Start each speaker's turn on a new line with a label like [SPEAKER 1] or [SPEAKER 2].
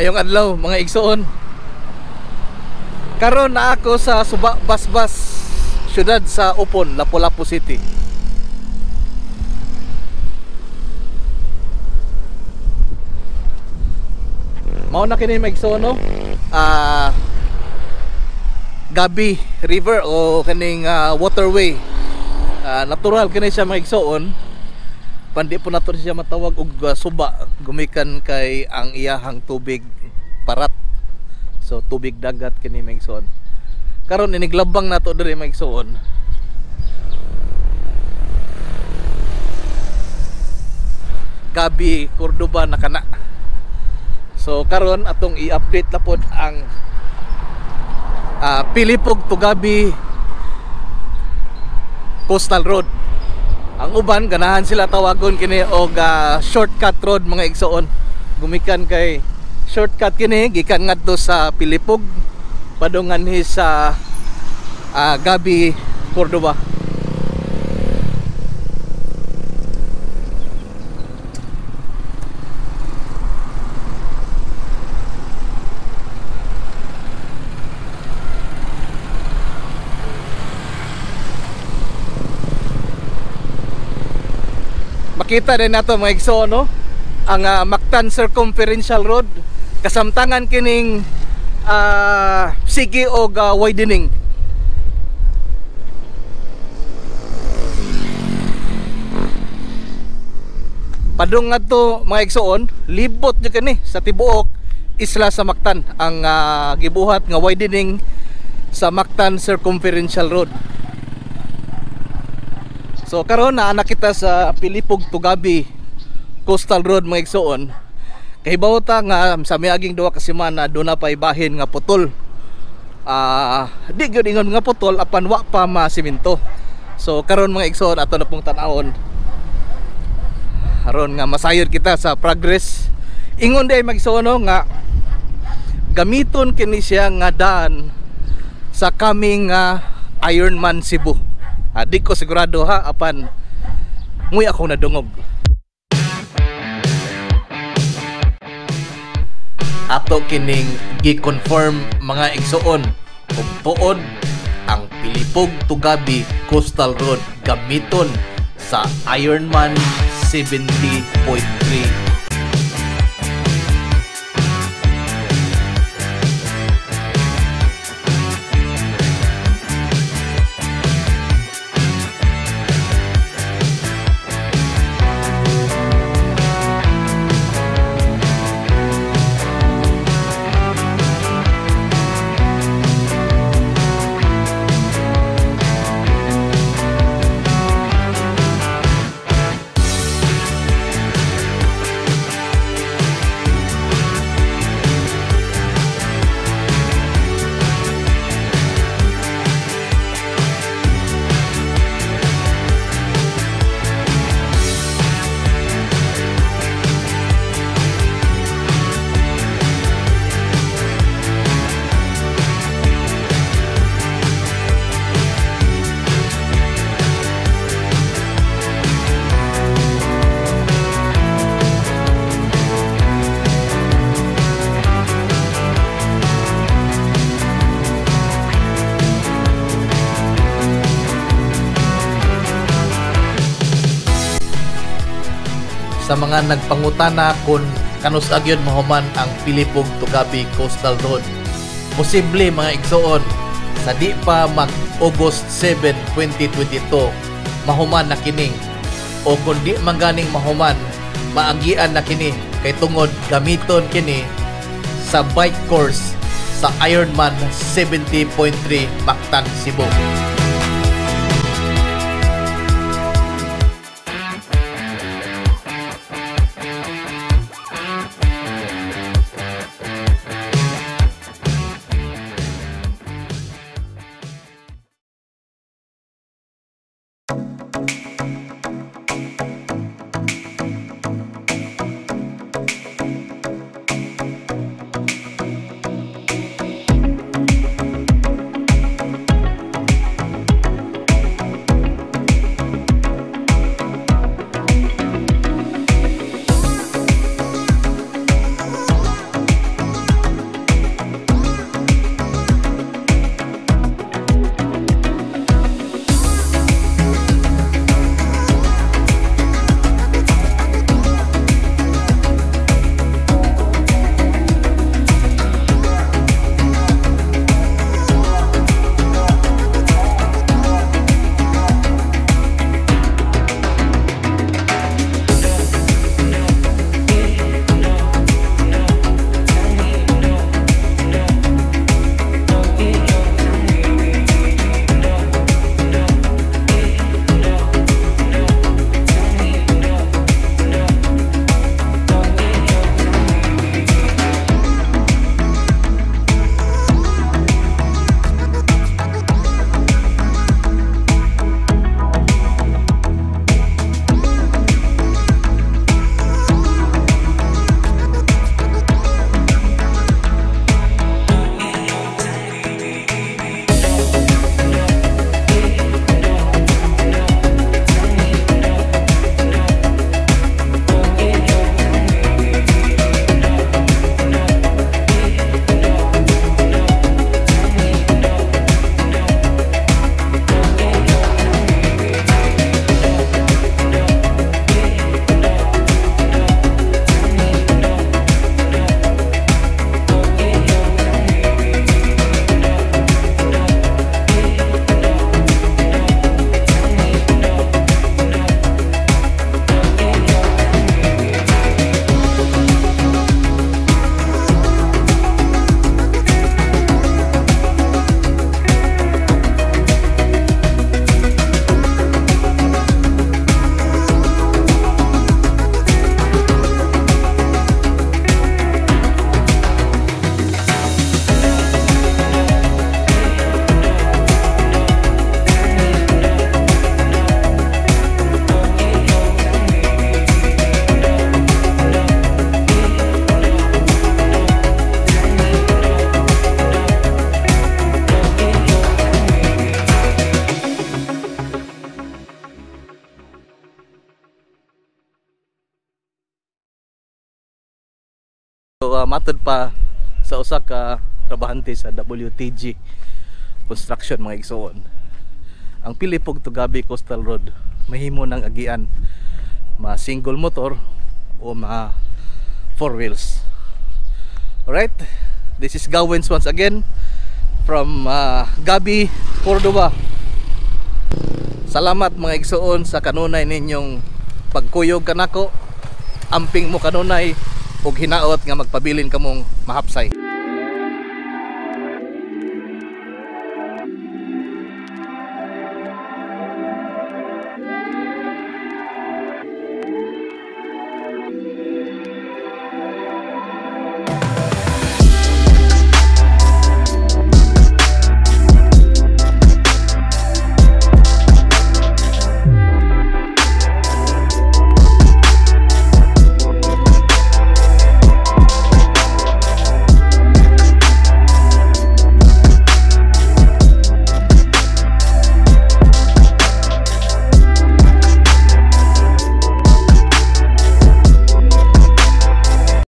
[SPEAKER 1] Mayong adlaw, mga igsoon. Karon na ako sa Suba Basbas, syudad sa Upon, Lapu-Lapu City. Mao na kini, mga igsoon, no? Gabi River o kaning waterway. Natural kini siya, mga igsoon. Pandi po nato siya matawag og suba gumikan kay ang iyahang tubig parat. So tubig dagat kini, mga igsoon. Karon iniglabang nato diri, mga igsoon. Gabi Cordoba na kana. So karon atong i-update na pod ang Pilipog to Gabi Coastal Road. Ang uban ganahan sila tawagon kini og shortcut road, mga igsoon. Gumikan kay shortcut kini gikan ngadto sa Pilipog padungan hi sa Gabi Cordoba. Makita din nato, mga igsoon, no, ang Mactan Circumferential Road, kasamtangan kining sige og widening. Padung ngadto, mga igsoon, libot jud kini sa tibuok isla sa Mactan ang gibuhat nga widening sa Mactan Circumferential Road. So karon naa na kita sa Pilipog to Gabi Coastal Road, mga igsoon. Kahibaw ta nga sa miaging 2 ka semana duna pa ibahin nga putol. Di gyud ingon nga putol apan wa pa masiminto. So karon, mga igsoon, ato na pong tan-awon aron nga masayod kita sa progress. Ingon diay, mga igsoon, no, nga gamiton kini siya nga daan sa coming Ironman Cebu. Di ko sigurado ha, apan muy akong nadungog. Ato kining gi-confirm, mga igsoon, ug tuod ang Pilipog to Gabi Coastal Road gamiton sa Ironman 70.3. Sa mga nagpangutana kung kanus-a gyud mahuman ang Pilipog to Gabi Coastal Road, posible, mga igsoon, sa di pa mag August 7, 2022 mahuman na kini, o kung di man ganing mahuman, maagian na kini kay tungod gamiton kini sa bike course sa Ironman 70.3 Mactan Cebu. So matod pa sa usa ka trabahante sa WTG Construction, mga igsoon, ang Pilipog to Gabi Coastal Road mahimo ng agian, ma single motor o ma four wheels. Alright, this is Gawins once again from Gabi, Cordova. Salamat, mga igsoon, sa kanunay ninyong pagkuyog kanako. Amping mo kanunay ug hinaot nga magpabilin kamong mahapsay.